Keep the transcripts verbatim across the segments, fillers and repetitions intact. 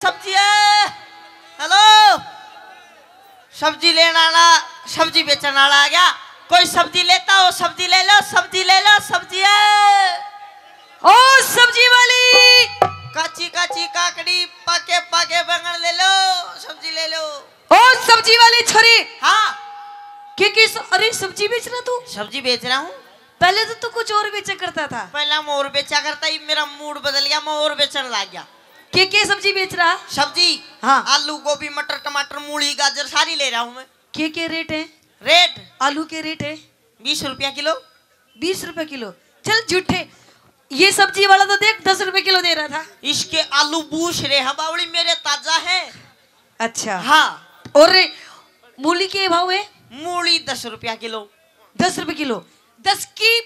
सब्जी है। हेलो, सब्जी लेने वाला, सब्जी बेचने वाला आ गया। कोई सब्जी लेता हो, सब्जी ले लो, सब्जी ले लो, सब्जी है। ओ सब्जी वाली, काची काची काकड़ी, पाके पाके बैंगन ले लो, सब्जी ले लो। ओ सब्जी वाली छोरी, हाँ। के के स-, अरे सब्जी बेच रहा तू? सब्जी बेच रहा हूँ। पहले तो तू कुछ और बेचा करता था। पहला मैं और बेचा करता, ये मेरा मूड बदल गया, मैं और बेचने लग गया। के के सब्जी बेच रहा? सब्जी? हाँ। आलू, गोभी, मटर, टमाटर, मूली, गाजर सारी ले रहा हूँ मैं। के के रेट है? रेट? आलू के रेट है? बीस रुपया किलो। बीस रुपए किलो? चल झूठे, ये सब्जी वाला तो देख दस रुपए किलो दे रहा था। इसके आलू बूझ रहे हैं बावली, मेरे ताजा है। अच्छा। हाँ। और मूली के भाव है? मूली दस रुपया किलो। दस रुपए किलो? दस की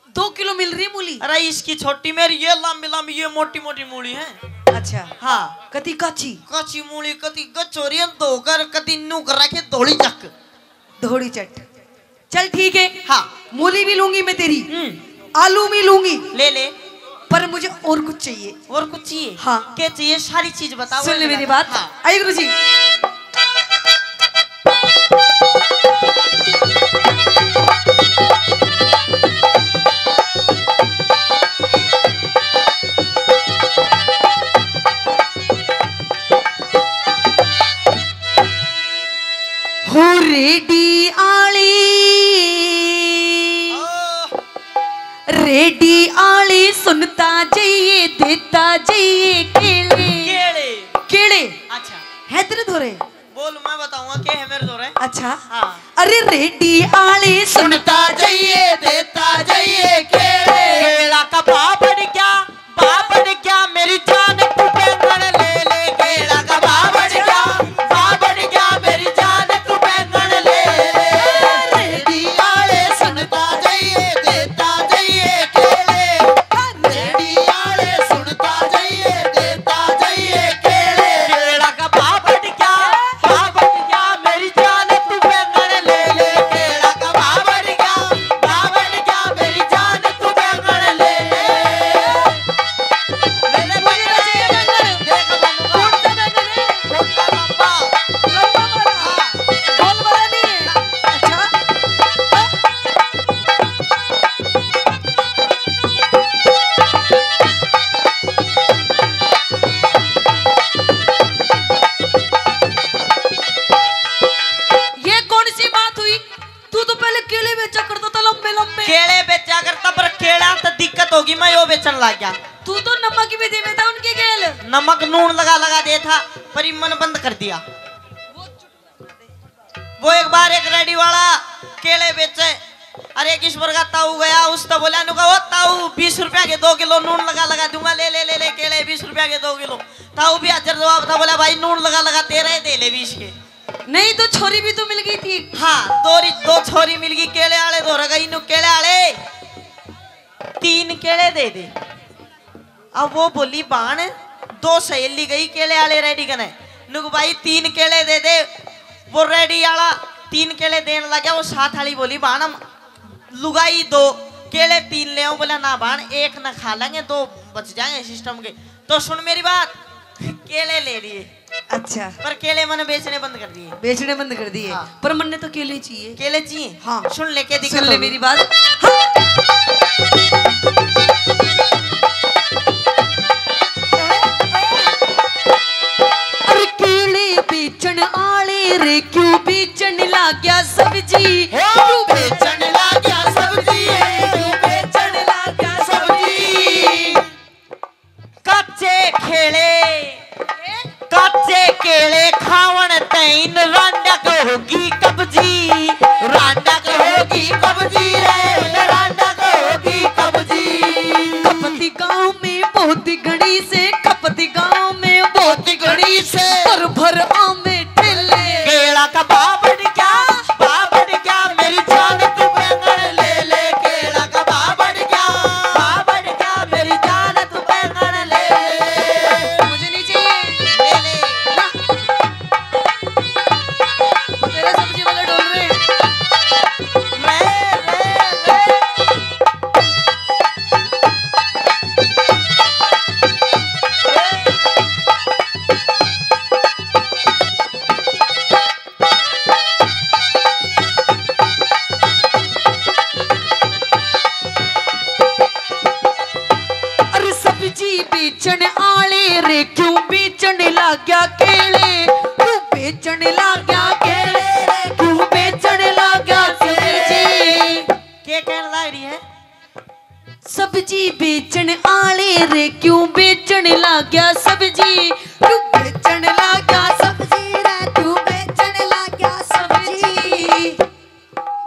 दो किलो मिल रही है मूली। अरे इसकी छोटी मेरी, ये लंबी लंबी, ये मोटी मोटी मूली है। अच्छा। हाँ। कती काची? काची मूली, कती गचोरी धोकर, कती नू करा के धोली चक। धोली चट। चल ठीक है। हाँ। मूली भी लूंगी मैं तेरी, हम्म। आलू भी लूंगी। ले ले। पर मुझे और कुछ चाहिए। और कुछ चाहिए? हाँ। क्या चाहिए? सारी चीज बताओ, सुन ले मेरी बात। हाँ। आई गुरु जी। हो रेडी आली, रेडी आली सुनता जाइए, देता जाइए केले। केले। केले। अच्छा। है तेरे धोरे? बोल, मैं बताऊंगा के है मेरे धोरे। अच्छा। हाँ। अरे रेडी आली सुनता जाइए, देता जाइए केले। केला का भाव बढ़ गया, भाव बढ़ गया, मेरी जान तू बैंगन ले ले। केला का भाव बढ़ गया, भाव बढ़ गया, मेरी जान तू बैंगन ले ले। रेडी आले सुनता जाइए, देता जाइए केले। रेडी आले सुनता जाइए, देता जाइए केले। केला का भाव बढ़ गया, भाव बढ़ गया, मेरी जान तू बैंगन ले ले। केला का भाव बढ़ गया, भाव बढ़ गया, मेरी जान तू बैंगन ले ले। ले ले बैंगन, देख बनूंगा। कौन सा बैंगन है? मोटा लंबा। लंबा वाला? हाँ। गोल वाला नहीं है? अच्छा। ये कौन सी बात हुई? तू तो पहले केले बेचा करता था, लंबे लंबे। केले बेचा करता, पर केला तो दिक्कत होगी, मैं यो बेचन लग गया। तू तो नमक भी देवे था उनके गेल। नमक नून लगा लगा दे था, पर ये मन बंद कर दिया। वो एक बार एक रेडी वाला केले बेचे, अरे किस प्रकार ताऊ गया, उस तो बोला, नुका, "ओ ताऊ, बीस रुपया के दो किलो नून लगा लगा दूंगा, ले ले ले ले केले, बीस रुपया के दो किलो।" ताऊ भी हाजिर जवाब था, बोला, "भाई, नून लगा लगा दे रहे, दे ले बीस के।" नहीं तो छोरी भी तो मिल गई थी। हाँ, दो री-, दो छोरी मिल गई, केले आले धोरे गई, नु, "केले आले, तीन केले दे दे।" अब वो बोली, "बाण।" दो सहेली गई केले आले रेडी कने, नुक, "भाई, तीन केले दे दे।" वो रेडी आला तीन केले देन लग गया, वो साथ वाली बोली, "बाण, हम लुगाई दो, केले तीन ले आऊं।" बोला, "ना बाण, एक ना खा लेंगे, दो बच जाएंगे सिस्टम के।" तो सुन मेरी बात, केले ले लिए। अच्छा। पर केले मैंने बेचने बंद कर दिए। बेचने बंद कर दिए। हाँ। पर मन्ने तो केले चाहिए। केले चाहिए? हाँ। सुन ले, के दिक्कत सुन ले होगी। मेरी बात। हाँ। अरे केले बेचण आले रे, क्यों बेचण लाग्या सब्जी? हो, क्यों बेचण लाग्या सब्जी? क्यों बेचण लाग्या सब्जी? काचे केले, काचे केले खावण तै इन रांडक होगी कब्जी, रांडक होगी कब्जी रे, इन रांडक होगी कब्जी। खपती गांव में बहुत घणी से, खपती गांव में बहुत घणी से, भर भर आमे ठेले। केला का भाव बढ़ गया, भाव बढ़ गया, मेरी जान तू बैंगन ले ले। केला का भाव बढ़ गया, भाव बढ़ गया, मेरी जान तू बैंगन ले ले। मुझे नहीं चाहिए। ले ले। ना। तेरा सब्जी वाला डोल रहे हैं। ले, ले, ले। बेचण लाग्या केले, क्यों बेचण लाग्या केले रे, क्यों बेचण लाग्या सब्जी। के कहण लाग रही है? सब्जी बेचण आले रे, क्यों बेचण लाग्या सब्जी, क्यों बेचण लाग्या सब्जी रे, क्यों बेचण लाग्या सब्जी।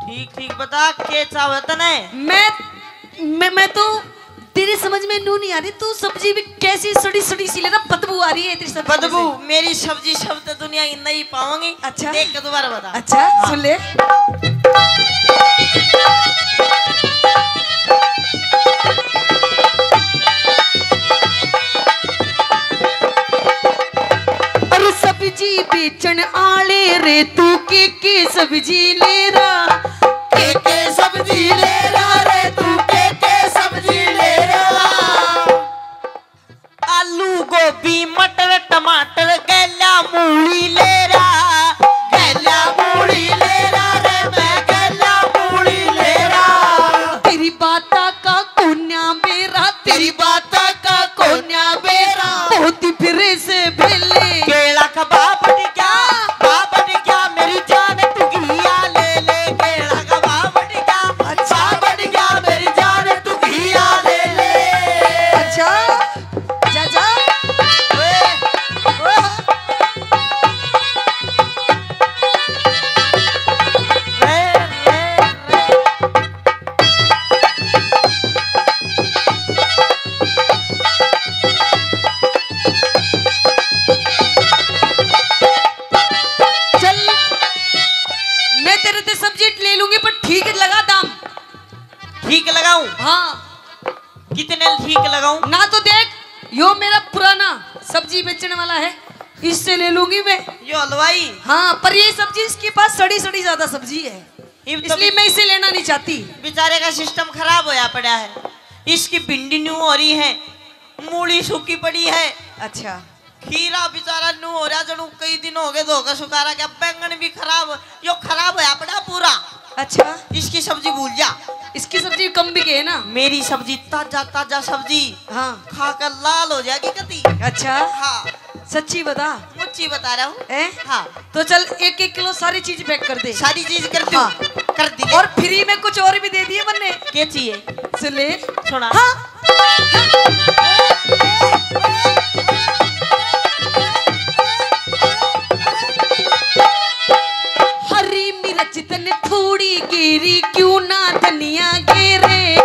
ठीक ठीक बता, के चाहवे तने? मैं, मैं, मैं तो, तेरी समझ में नू नहीं आ रही, तू सब्जी भी कैसी सड़ी सड़ी सी ले रहा, बदबू आ रही है तेरी सब्जी में से। बदबू? मेरी सब्जी शब्द दुनिया की नहीं पाओगी। अच्छा। देख के दोबारा बता। अच्छा, हाँ। सुन ले। अरे सब्जी बेचण आले रे, तू के के सब्जी ले रहा? के के सब्जी ले रहा रे, तू के के सब्जी ले रहा? आलू, गोभी, मटर, टमाटर, गैल्या, मूली ले रहा। गैल्या, मूली ले रहा रे, मैं गैल्या, मूली ले रहा। तेरी बाता का कोन्या बेरा, तेरी बाता का कोन्या बेरा। बहुत ही फिरे से भेले। केला का बाप ने क्या, बाप ने क्या, मेरी जान तू घिया ले ले। केला का बाप ने क्या, अच्छा। बाप ने क्या, मेरी जान तू घिया ले ले। अच्छा, जा, जा। ओए, ओए। रे, रे, रे। चल, मैं तेरे ते सब्जी ले लूंगी, पर ठीक लगा दाम। ठीक लगाऊं? हाँ। कितने ठीक लगाऊं? ना तो देख, यो मेरा पुराना सब्जी बेचने वाला है, इससे ले लूंगी मैं। यो हलवाई? हाँ, पर ये सब्जी इसके पास सड़ी सड़ी ज्यादा सब्जी है, इब तो इसलिए बे- मैं इसे लेना नहीं चाहती। बेचारे का सिस्टम खराब होया पड़ा है। इसकी भिंडी न्यू हो रही है, मूली सूखी पड़ी है। अच्छा। खीरा बेचारा न्यू हो रहा, जणू कई दिन हो गए धो के सुखा रहा। क्या बैंगन भी खराब, यो खराब होया पड़ा पूरा। अच्छा। इसकी सब्जी भूल जा। इसकी सब्जी कम भी गए ना। मेरी सब्जी ताजा ताजा सब्जी। हाँ। खा कर लाल हो जाएगी कती। अच्छा। हाँ। सच्ची बता। मुच्ची बता रहा हूँ। हैं? हाँ। तो चल, एक एक किलो सारी चीज पैक कर दे। सारी चीज कर दूँ? हाँ। कर दी। और फ्री में कुछ और भी दे दिए मन्ने। क्या चाहिए? सुन ले। सुना। हाँ। हरी मिर्च तन थोड़ी गेरी, क्यों ना धनिया गेरे,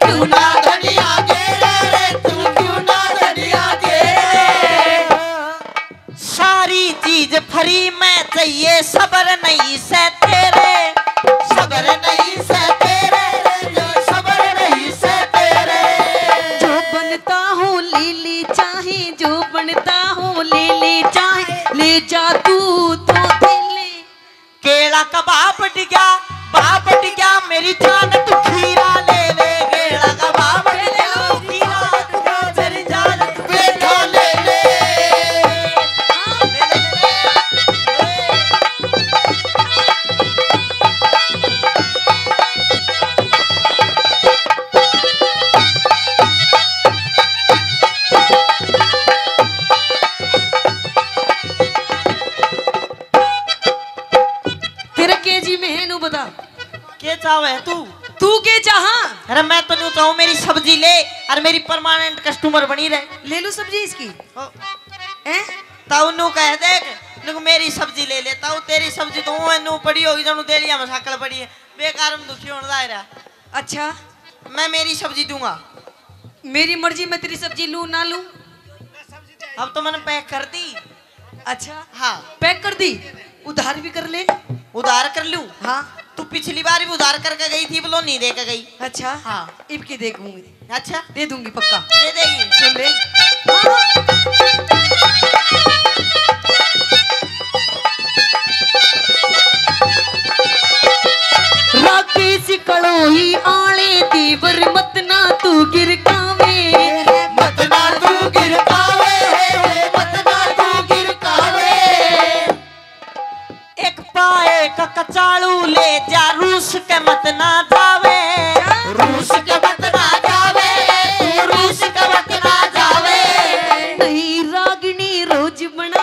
क्यों ना धनिया गेरे रे, तू क्यों ना धनिया गेरे। सारी चीज फ्री में चाहिए, सबर नहीं से तेरे, सबर नहीं से तेरे, सबर नहीं से तेरे। जो बनता हूँ ले ले चाहे, जो बनता हूँ ले ले चाहे, ले जा तू तो दिल। केला का बाप डिग्या, बाप डिग्या, मेरी जान तू खीरा ले ले। केला का बाप डिग्या, खीरा ले ले, मेरी जान तू पेठा ले ले। तेरा के जी में है, नू बता। के चाहे तू? तू के चाहा? अरे मैं तो न्यू चाहूँ, मेरी सब्जी ले और मेरी परमानेंट कस्टमर बनी रहे। ले लूँ सब्जी इसकी? ओ। हैं? ताऊ नू कह देख, नू मेरी सब्जी ले ले। ताऊ तेरी सब्जी तो वो नू पड़ी होगी, जणू देलिया में साकल पड़ी है। बेकार में दुखी होने जा रहा। अच्छा। मैं मेरी सब्जी दूंगा। मेरी मर्जी, मैं तेरी सब्जी लूं ना लूं। अब तो मैंने पैक कर दी। अच्छा। हाँ। पैक कर दी, उधार भी कर ले। उधार कर लूं? हाँ। तू पिछली बार भी उधार करके गई थी, बोलो नहीं दे के गई। अच्छा। हाँ। इब की देखूंगी। अच्छा। दे दूंगी पक्का। दे देगी। सुन ले। राकेश कलोई आले देवर मत ना तू गिरकावे। मत ना तू गिरकावे, मत ना तू गिरकावे। एक पाए का कचालू ले जा, रूस के मत ना जावे। रूस के मत ना जावे, तू रूस के मत ना जावे। नहीं रागिनी रो बना